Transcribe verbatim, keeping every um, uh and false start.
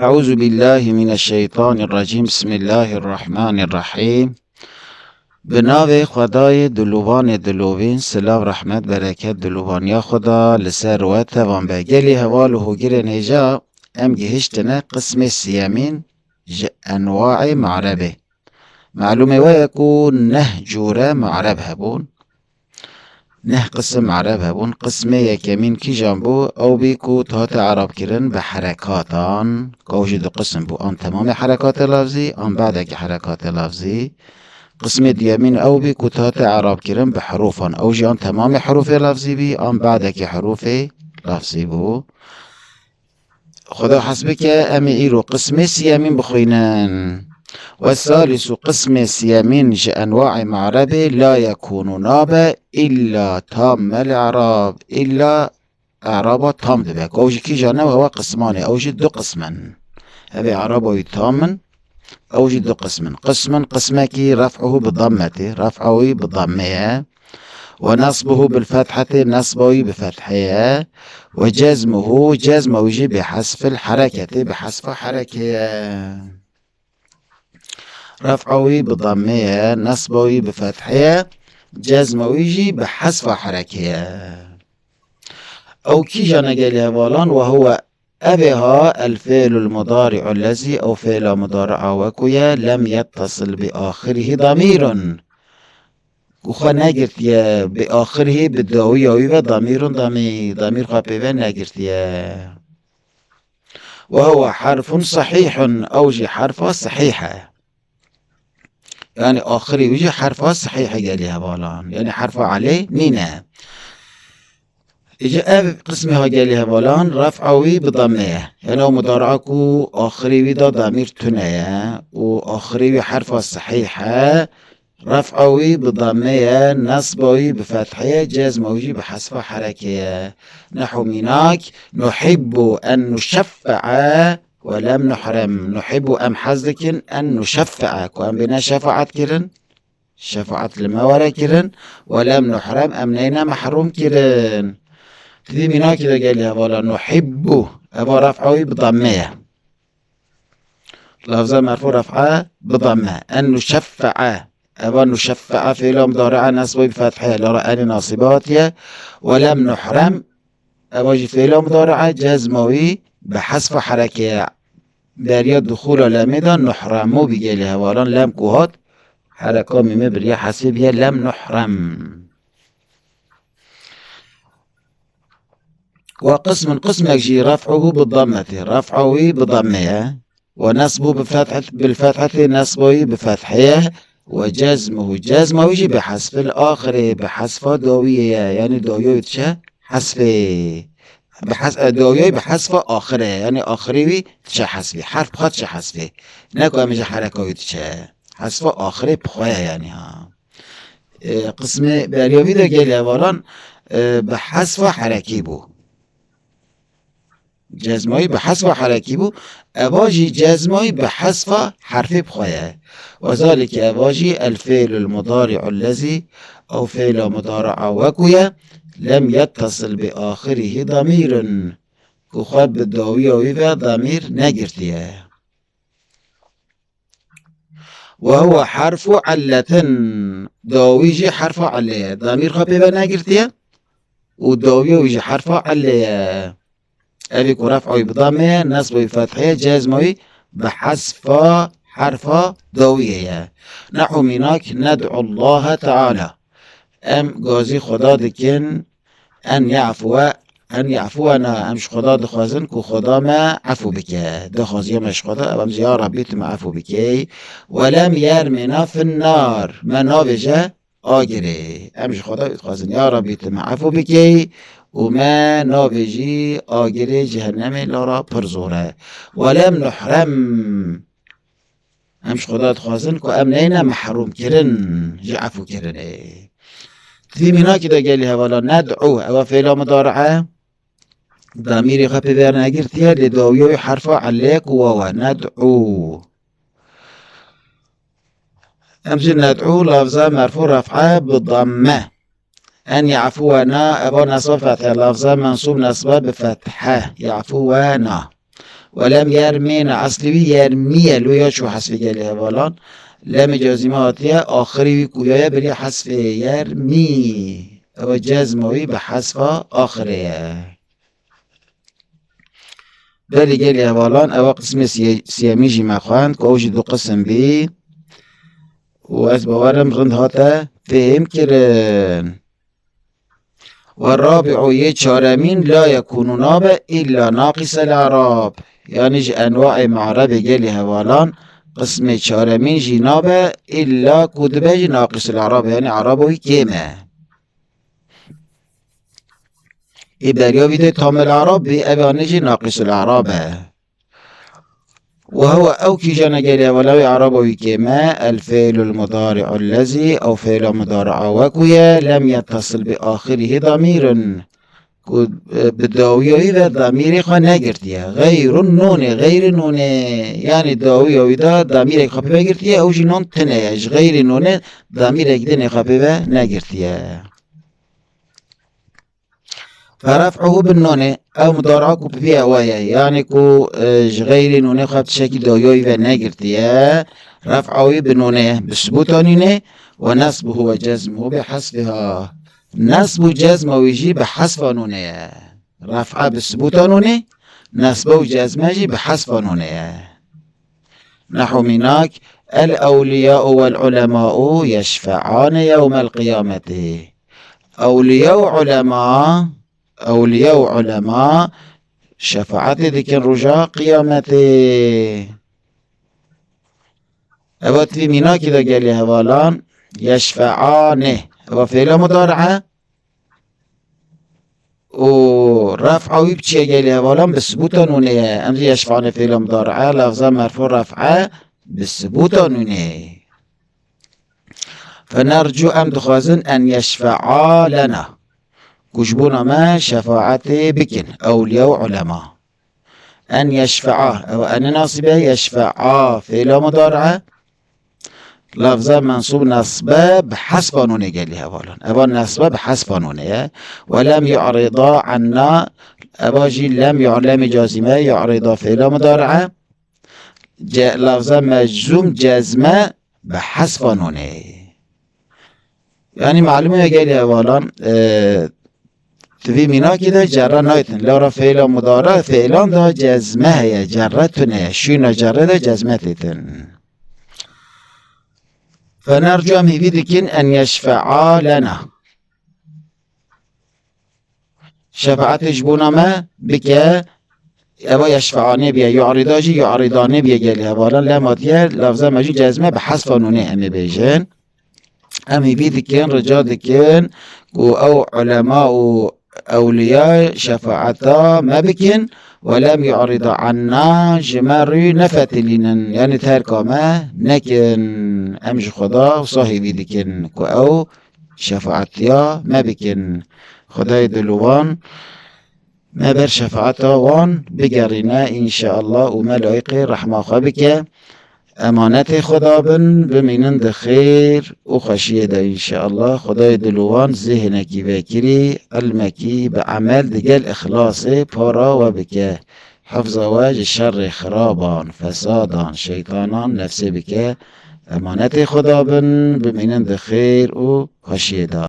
Eûzubîllahimineşşeytanirrecîm. Bismillahirrahmanirrahîm. Bi navê Xwedayê dilovanê dilovîn, silav, rehmet, bereket, dilovaniya Xweda li ser we tevan be. Gelî heval û hogirên hêja, em gihiştine qismê siyemîn ji enwaê me'rebê. Melûmê we ye ku neh cûre me'reb hebûn. Neh qisim me'reb hebûn. Qismê yekemîn kîjan bû? Ew bî ku dihate erabkirin bi herekatan. Ka ew jî du qisim bû. An temamê herekatê lafzî, an badekî herekatê lafzî. Qismê duyemîn ew bî ku dihate erabkirin bi herûfan. Ew jî an temamê herûfê lafzî bî, an badekî herûfê lafzî bû. Xweda hez bike, em ê îro qismê siyemîn bixwînin. Wesalisu, qismê siyemîn ji enwaê me'rebê la yekûnû nabe îlla tammel i'rab, îlla i'raba tam dibe. Ku ew jî kîjan e? Hewa qisman e, ew jî du qism in. Ev ê i'raba wî tam in, ew jî du qism in. Qismun, qismekî ref'uhu bi dammetê, ref'a wî bi dammê ye. Ve nesbuhu bil fethetê, nesba wî bi fethê ye. Ve cezmuhu, cezma wî jî bi hesfil hereketê, bi hesfa herekê ye. Ref'a wî bi dammê ye, nesba wî bi fethê ye, cezma wî jî bi hesfa herekê ye. Ew kîjan e gelî hevalan? Ve huwe, ev ê ha, el fi'lul mudari'u lezî, ew fi'la mudari'a we ku ye, lem yettasil bi axirihî damîrun. Ku xwe negirtiye bi axirihî, bi dawiya wî ve damîrun, damî-, damîr xwe pê ve negirtiye. Ve huwe herfun sehîhun, ew jî herfa sehîh e. Yanî axirî wî jî herfa sehîh e gelî hevalan. Yanî herfa elê nîne. Îca ev qismê ha gelî hevalan, ref'a wî bi damme ye. Yanî ew mudari'a ku axirî wî de damîr tune ye û axirî wî herfa sehîh e, ref'a wî bi damme ye, nesba wî bi fethê ye, cezma wî jî bi hesfa herekê ye. Nehu mînak, nuhibbu en nuşeffe'e ve lem nuhrem. Nuhibbu, em hez dikin, en nuşeffe'e, ku em bêne şefaet kirin, şefaet li me were kirin, ve lem nuhrem, em neyne mehrûm kirin. Di vî mînakî de gelî hevala nuhibbu, eva ref'a wî bi damme ye. Lafza merfû ref'a bi damme. En nuşeffe'e. Eva nuşeffe'e fi'la mudari'a nesbî bi fethê, lara enê nasîbe hatiye. Ve lem nuhrem. Eva jî fi'la mudari'a cezma wî bi hesfa herekê ye. Beriya duxula lemê de nuhremu bi gelî hevalan lem ku hat, hereka mîmê biriya hesfê biye lem nuhrem. Ve qismun, qismek jî ref'uhu bi dammetê. Ref'a wî bi damme ye. Ve nesbu bi fethet, bil fethetê, nesba wî bi fethê ye. Ve cezmuhu, cezma wî jî bi hesfil axirê, bi hesfa dawiyê ye. Yanî dawiya wî diçe hesfê. Bi hes-, e, dawiya wî bi hesfa axirê ye. Yanî axirê wî diçe hesfê. Herf bi xwe diçe hesfê. Ne ku em ji hereka wî diçe. Hesfa axirê bi xwe ye yanî ha. E, qismê beriya wî de gelî hevalan, e, bi hesfa herekî bû. Cezmayî bi hesfa herekî bû. Eva jî cezmayî bi hesfa herfê bi xwe ye. Ve zalike, eva jî el fi'lul mudari'u lezî, ew fi'la mudari'a we ku ye, lem yettasil bi axirihî damîrun. Ku xwe bi dawiya wî ve damîr negirtiye. Ve huve herfu elletin. Dawî jî herfa ellê ye. Damîr xwe pê ve negirtiye û dawiya wî jî herfa ellê ye. Evî ku ref'a wî bi damê ye, nesba wî fethê ye, cezma wî bi hesfa herfa dawiyê ye. Nehu mînak, ned'u Allahe Teala. Em gazî Xweda dikin, en ya'fuwe, en ya'fuwena, em ji Xweda dixwazin ku Xweda me efû bike. Daxwaziya me ji Xweda, ew em jî, ya Rabbî, tu me efû bikey. Welem yermina fin nar, me navêje agirê. Em ji Xweda dixwazin, ya Rabbî, tu me efû bikey û me navêjî agirê cehennemê, lara pir zor e. Welem nuhrem. Em ji Xweda dixwazin ku em neyne mehrûm kirin ji efûkirinê. Di vî mînakî de gelî hevala ned'u, ewa fêla mudari'e, damîrê xwe pê ve negirtiye, lê dawiya wî herfa ellê ku waw e, ned'u. Em jî ned'u lafza merfû ref'e bi damme. En ya'fuwena, eva nesba fethe, lafza mensûb nesba bi fethe, ya'fuwena. Welem yermîne, eslî wî yermî ye, lo ya çû hesfê gelê hevalan. Lemê cazîme hatiye, axirî wî kuyaye, berî hesfê yermî. Ewa cezma wî bi hesfa axirê ye. Belê gelê hevalan, ewa qismê siye-, siyemî jî me xwend, ku ew jî du qisim bî. Û ez bawerim rind hate fêhm kirin. Ve rabi'u, yê çaremîn, la yekûnu, nabe îlla naqîsel erab. Yanî ji enwaê me'rebê gelê hevalan, qismê çaremîn jî nabe îlla ku dibe jî naqîsel erab, yanî eraba wî kêm e. Ê beriya vî de tamel erab bî, ev anî jî naqîsul erab e. Ve huwe, ew kîjan e gelê hevalan, wê eraba wî kêm e, el fi'lul mudari'u lezî, ew fi'la mudari'a wekû ye, lem yettasil bi axirihî damîrun, ku, e, bi dawiya wî ve damîrê xwe negirtiye. Xeyrun nûnê, xeyrî nûnê, yanî dawiya wî de damîrek xwe pê ve girtiye, ew jî nûn tune ye. Ji xeyrî nûnê damîrek dinê xwe pê ve negirtiye. Feref'uhu bin nûnê, ew mudari'a ku bi vî ewa ye, yanî ku, e, ji xeyrî nûnê xwe tiştekî dawiya wî ve negirtiye, ref'a wî bi nûnê ye, bi subûta nûnê, ve nesbuhu ve cezmuhu bi hesfiha. Nesb û cezma wî jî bi hesfa nûnê ye. Ref'a bi subûta nûnê, nesbe û cezme jî bi hesfa nûnê ye. Nehu mînak, el ewliya'u vel ulema'u yeşfe'ane yewmel qiyameti. Ewliya û ulema, ewliya û ulema şefaetê dikin roja qiyametê. Eva di vî mînakî de gelê hevalan, yeşfe'ane. Eva fêla mudari'e. Û ref'a wî bi çi ye gelê hevalan? Bi subûta nûnê ye. Em jî yeşfe'ane fêla mudari'e, lafza merfu ref'e bi subûta nûnê. Fenercu, em dixwazin, en yeşfe'a lena, ku ji bona me şefaetê bikin, ewliya û ulema. En yeşfe'a, ew enê nasîbe, yeşfe'a fêla mudari'e. Lafza mensûb nesbe bi hesfa nûnê gelî hevalan. Eva nesbe bi hesfa nûnê ye. Ve lem yu'rida anna, eva jî lem yu'rida, lemê cazîme, yu'rida fêla mudari'e. Ce-, lafza meczûm cezme bi hesfa nûnê. Yanî malum e gelê hevalan, e, di vî mînakî de cerre naytin. Lewra fêla mudare, fêlan de cezme heye, cerre tune ye. Şûna cerre de cezme têtin. Fenercu, em hîvî dikin, en yeşfe'a lena. Şefaetê ji bona me bike, eva yeşfe'anê biye, yu'rida jî yu'ridanê biye gelê hevalan, lem hatiye, lafza mecû cezme bi hesfa nûnê em ê bêjin. Em hîvî dikin, rica dikin ku ew ulema û ewliya şefaeta me bikin, ve lem yu'rida anna, ji me rû nefetilînin, yanî terka me nekin. Em ji Xweda wisa hîvî dikin ku ew şefaetiya me bikin. Xwedayê dilovan me ber şefaeta wan bigerîne, înşeallah, û me layiqê rehma xwe bike. Emanetê Xweda bin, bimînin di xêr û xweşiyê de, înşeallah. Xwedayê dilovan zêhnekî vekirî, ilmekî bi emel digel îxlasê para we bike. Hifza we ji şerê xiraban, fesadan, şeytanan, nefsê bike. Emanetê Xweda bin, bimînin di xêr û xweşiyê de.